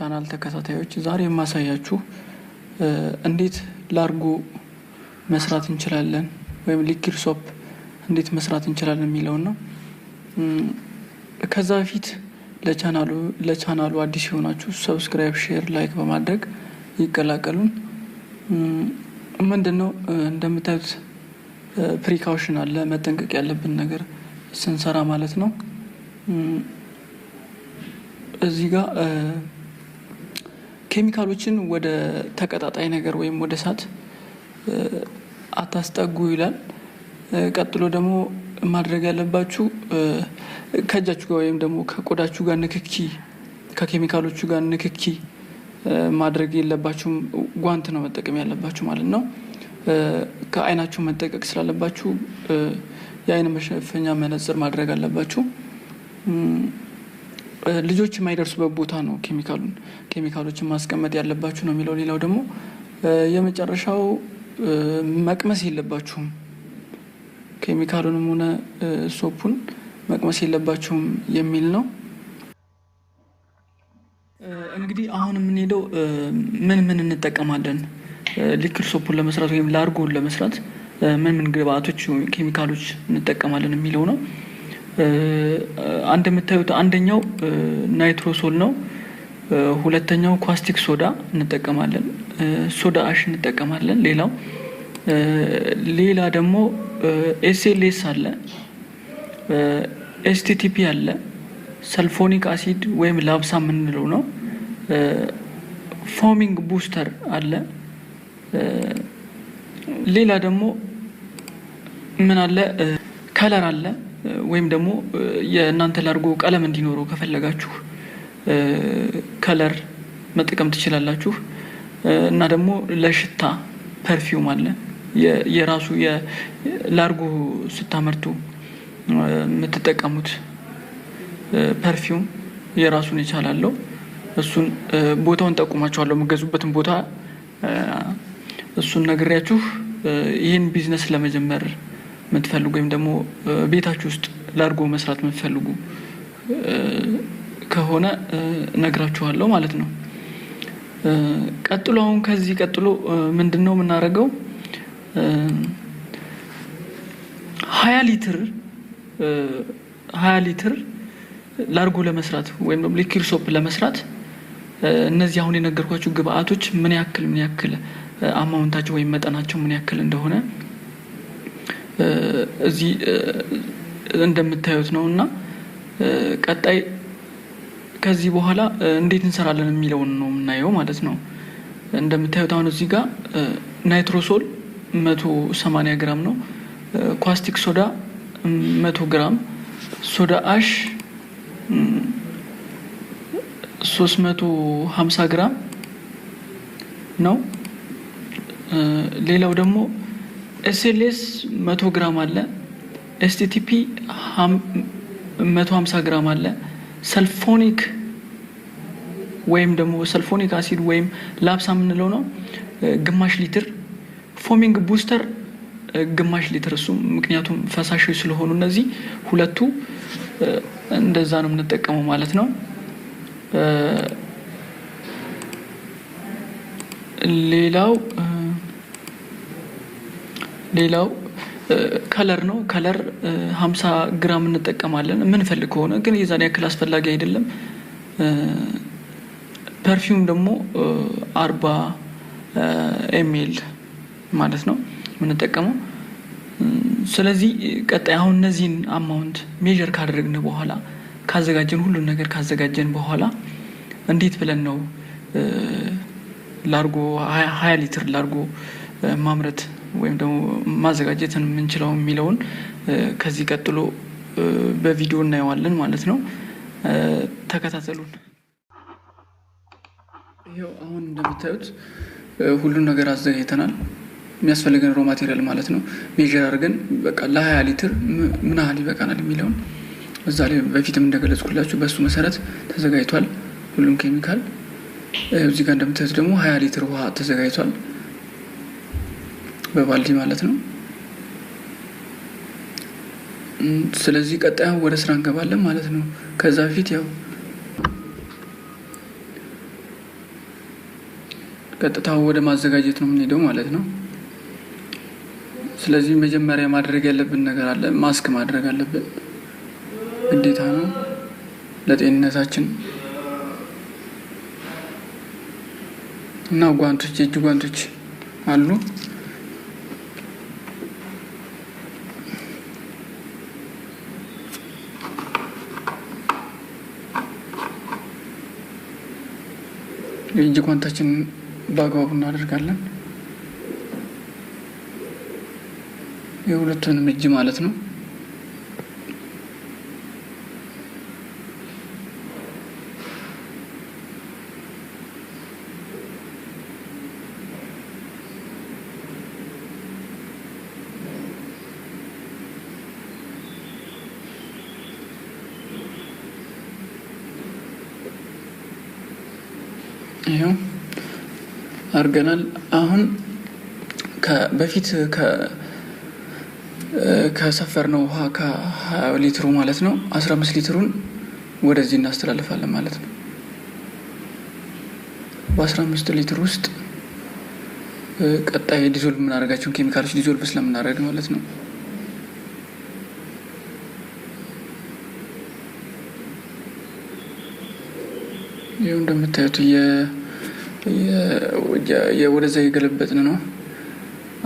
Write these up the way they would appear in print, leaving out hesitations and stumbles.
ቻናል ተከታታዮች፣ ዛሬ የማሳያችሁ እንዴት ላርጎ መስራት እንችላለን ወይም liquid soap እንዴት መስራት እንችላለን የሚለውን ነው። ከዛ በፊት ለቻናሉ አዲስ የሆናችሁ subscribe፣ share፣ like በማድረግ ይቀላቀሉን። ምንድን ነው፣ እንደምታዩት precaution አለ፣ መጠንቀቅ ያለብን ነገር ስንሰራ ማለት ነው። እዚህ ጋር ኬሚካሎችን ወደ ተቀጣጣይ ነገር ወይም ወደ እሳት አታስጠጉ ይላል። ቀጥሎ ደግሞ ማድረግ ያለባችሁ ከእጃችሁ ጋር ወይም ደግሞ ከቆዳችሁ ጋር ንክኪ፣ ከኬሚካሎቹ ጋር ንክኪ ማድረግ የለባችሁም። ጓንት ነው መጠቀም ያለባችሁ ማለት ነው። ከአይናችሁ መጠንቀቅ ስላለባችሁ የአይን መሸፈኛ መነጽር ማድረግ አለባችሁ። ልጆች የማይደርሱበት ቦታ ነው ኬሚካሎችን ማስቀመጥ ያለባችሁ ነው የሚለው። ሌላው ደግሞ የመጨረሻው መቅመስ የለባችሁም፣ ኬሚካሉንም ሆነ soap ኡን መቅመስ የለባችሁም የሚል ነው። እንግዲህ አሁን የምንሄደው ምን ምን እንጠቀማለን liquid soap ኡን ለመስራት ወይም ላርጎን ለመስራት ምን ምን ግብአቶች፣ ኬሚካሎች እንጠቀማለን የሚለው ነው። እንደምታዩት አንደኛው nitrosol ነው። ሁለተኛው caustic soda እንጠቀማለን። Soda ash እንጠቀማለን። ሌላ ደግሞ SLS አለ፣ STTP አለ፣ sulfonic acid ወይም LABSA የምንለው ነው። Foaming booster አለ። ሌላ ደግሞ ምን አለ? Color አለ። ወይም ደግሞ የእናንተ ላርጎ ቀለም እንዲኖረው ከፈለጋችሁ color መጠቀም ትችላላችሁ። እና ደግሞ ለሽታ perfume አለ። የራሱ ላርጎ ስታመርቱ የምትጠቀሙት perfume የራሱን የቻላለው። እሱን ቦታውን ጠቁማችኋለሁ፣ የምገዙበትን ቦታ እሱን ነግሬያችሁ ይህን ቢዝነስ ለመጀመር የምትፈልጉ ወይም ደግሞ ቤታችሁ ውስጥ ላርጎ መስራት የምትፈልጉ ከሆነ ነግራችኋለሁ ማለት ነው። ቀጥሎ አሁን ከዚህ ቀጥሎ ምንድን ነው የምናደርገው? 20 ሊትር 20 ሊትር ላርጎ ለመስራት ወይም ደግሞ liquid soap ለመስራት እነዚህ አሁን የነገርኳችሁ ግብአቶች ምን ያክል amount ኣቸው ወይም መጠናቸው ምን ያክል እንደሆነ እዚህ እንደምታዩት ነው። እና ቀጣይ ከዚህ በኋላ እንዴት እንሰራለን የሚለውን ነው የምናየው ማለት ነው። እንደምታዩት አሁን እዚህ ጋር nitrosol 180 ግራም ነው። Caustic soda 100 ግራም፣ soda ash 350 ግራም ነው። ሌላው ደግሞ SLS 100 ግራም አለ። STTP 150 ግራም አለ። Sulfonic ወይም ደግሞ sulfonic acid ወይም LABSA የምንለው ነው ግማሽ ሊትር፣ foaming booster ግማሽ ሊትር፣ እሱ ምክንያቱም ፈሳሾች ስለሆኑ እነዚህ ሁለቱ እንደዛ ነው የምንጠቀመው ማለት ነው። ሌላው color ነው። Color 50 ግራም እንጠቀማለን የምንፈልግ ከሆነ፣ ግን የዛን ያክል አስፈላጊ አይደለም። Perfume ደግሞ 40 ml ማለት ነው የምንጠቀመው። ስለዚህ ቀጣይ አሁን እነዚህን amount measure ካደረግን በኋላ፣ ካዘጋጀን፣ ሁሉን ነገር ካዘጋጀን በኋላ እንዴት ብለን ነው ላርጎ 20 ሊትር ላርጎ ማምረት ወይም ደግሞ ማዘጋጀትን የምንችለው የሚለውን ከዚህ ቀጥሎ በቪዲዮ እናየዋለን ማለት ነው። ተከታተሉን። ይኸው አሁን እንደምታዩት ሁሉን ነገር አዘጋጅተናል። የሚያስፈልገን raw material ማለት ነው። Measure አድርገን በቃ ለ20 ሊትር ምን ያህል ይበቃናል የሚለውን እዛ ላይ በፊትም እንደገለጽኩላችሁ በእሱ መሰረት ተዘጋጅቷል ሁሉም ኬሚካል። እዚህ ጋር እንደምታዩት ደግሞ 20 ሊትር ውሃ ተዘጋጅቷል በባልዲ ማለት ነው። ስለዚህ ቀጣዩ ወደ ስራ እንገባለን ማለት ነው። ከዛ በፊት ያው ቀጥታ ወደ ማዘጋጀት ነው የምንሄደው ማለት ነው። ስለዚህ መጀመሪያ ማድረግ ያለብን ነገር አለ። ማስክ ማድረግ አለብን፣ ግዴታ ነው ለጤንነታችን። እና ጓንቶች፣ የእጅ ጓንቶች አሉ። የእጅ ጓንታችንን በአግባቡ እናደርጋለን። የሁለቱንም እጅ ማለት ነው። ይኸው አድርገናል። አሁን በፊት ከሰፈርነው ውሃ ከ20 ሊትሩ ማለት ነው 15 ሊትሩን ወደዚህ እናስተላልፋለን ማለት ነው። በ15 ሊትር ውስጥ ቀጣይ dissolve የምናደርጋቸውን ኬሚካሎች dissolve ስለምናደርግ ማለት ነው። ይኸው እንደምታዩት ወደዛ የገለበጥን ነው።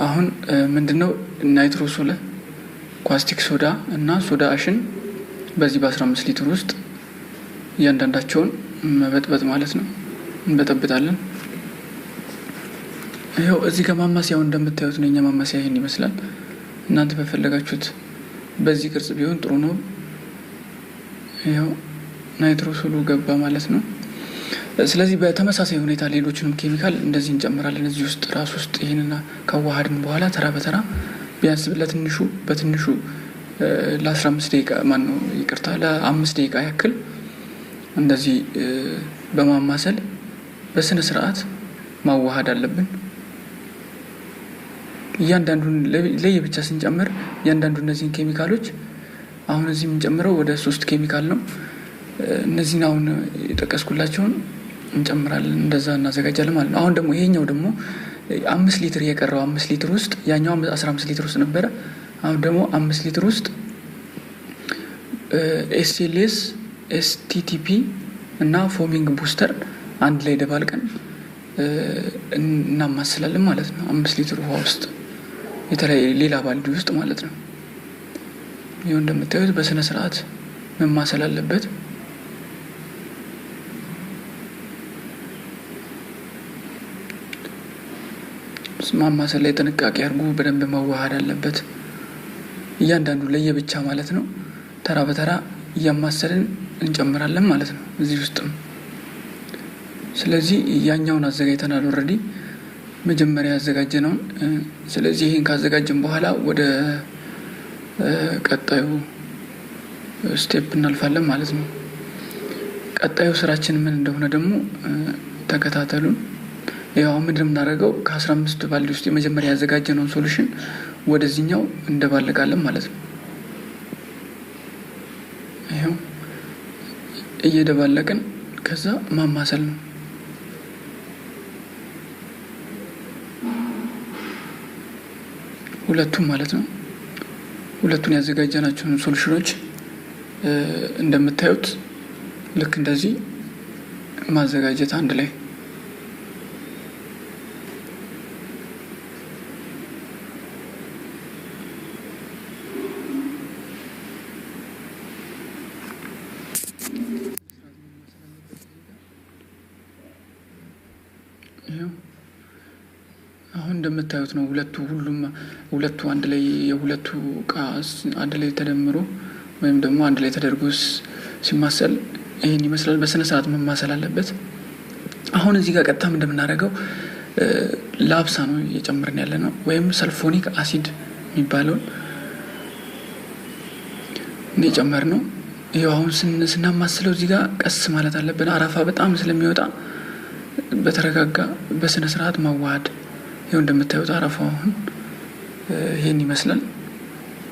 አሁን ምንድነው nitrosol፣ caustic soda እና soda ash ን በዚህ በ15 ሊትር ውስጥ እያንዳንዳቸውን መበጥበጥ ማለት ነው። እንበጠብጣለን። ይኸው እዚህ ጋር ማማሰያው እንደምታዩት ነው። የኛ ማማሰያ ይህን ይመስላል። እናንተ በፈለጋችሁት በዚህ ቅርጽ ቢሆን ጥሩ ነው። ይኸው nitrosol ኡ ገባ ማለት ነው። ስለዚህ በተመሳሳይ ሁኔታ ሌሎችንም ኬሚካል እንደዚህ እንጨምራለን። እዚህ ውስጥ ራሱ ውስጥ ይህንና ካዋሃድን በኋላ ተራ በተራ ቢያንስ ለትንሹ በትንሹ ለ15 ደቂቃ ማነው ይቅርታ ለ5 ደቂቃ ያክል እንደዚህ በማማሰል በስነ ስርዓት ማዋሃድ አለብን። እያንዳንዱን ለየብቻ ስንጨምር እያንዳንዱ እነዚህን ኬሚካሎች አሁን እዚህ የምንጨምረው ወደ 3 ኬሚካል ነው። እነዚህን አሁን የጠቀስኩላቸውን እንጨምራለን፣ እንደዛ እናዘጋጃለን ማለት ነው። አሁን ደግሞ ይሄኛው ደግሞ 5 ሊትር የቀረው 5 ሊትር ውስጥ ያኛው 15 ሊትር ውስጥ ነበረ። አሁን ደግሞ 5 ሊትር ውስጥ SLS፣ STTP እና foaming booster አንድ ላይ ደባልቀን እናማስላለን ማለት ነው። 5 ሊትር ውሃ ውስጥ የተለያየ ሌላ ባልዲ ውስጥ ማለት ነው። ይኸው እንደምታዩት በስነ ስርዓት መማሰል አለበት። ማማሰል ላይ ጥንቃቄ አድርጉ። በደንብ መዋሃድ አለበት። እያንዳንዱ ለየብቻ ማለት ነው። ተራ በተራ እያማሰልን እንጨምራለን ማለት ነው እዚህ ውስጥም። ስለዚህ ያኛውን አዘጋጅተናል already መጀመሪያ ያዘጋጀነውን። ስለዚህ ይህን ካዘጋጀን በኋላ ወደ ቀጣዩ step እናልፋለን ማለት ነው። ቀጣዩ ስራችን ምን እንደሆነ ደግሞ ተከታተሉን። ያው ምንድን የምናደርገው ከ15 ባልዲ ውስጥ የመጀመሪያ ያዘጋጀነውን solution ወደዚህኛው እንደባልቃለን ማለት ነው። ይኸው እየደባለቅን ከዛ ማማሰል ነው። ሁለቱም ማለት ነው። ሁለቱን ያዘጋጀናቸውን solution ኖች እንደምታዩት ልክ እንደዚህ ማዘጋጀት አንድ ላይ። አሁን እንደምታዩት ነው። ሁለቱ ሁሉም ሁለቱ አንድ ላይ የሁለቱ እቃ አንድ ላይ ተደምሮ ወይም ደግሞ አንድ ላይ ተደርጎ ሲማሰል ይህን ይመስላል። በስነ ስርዓት መማሰል አለበት። አሁን እዚህ ጋር ቀጥታም እንደምናደርገው LABSA ነው እየጨመርን ያለ ነው፣ ወይም sulfonic acid የሚባለውን እየጨመር ነው። ይኸው አሁን ስናማስለው እዚህ ጋር ቀስ ማለት አለብን። አረፋ በጣም ስለሚወጣ በተረጋጋ በስነ ስርዓት ማዋሃድ። ይኸው እንደምታዩት አረፋው አሁን ይህን ይመስላል።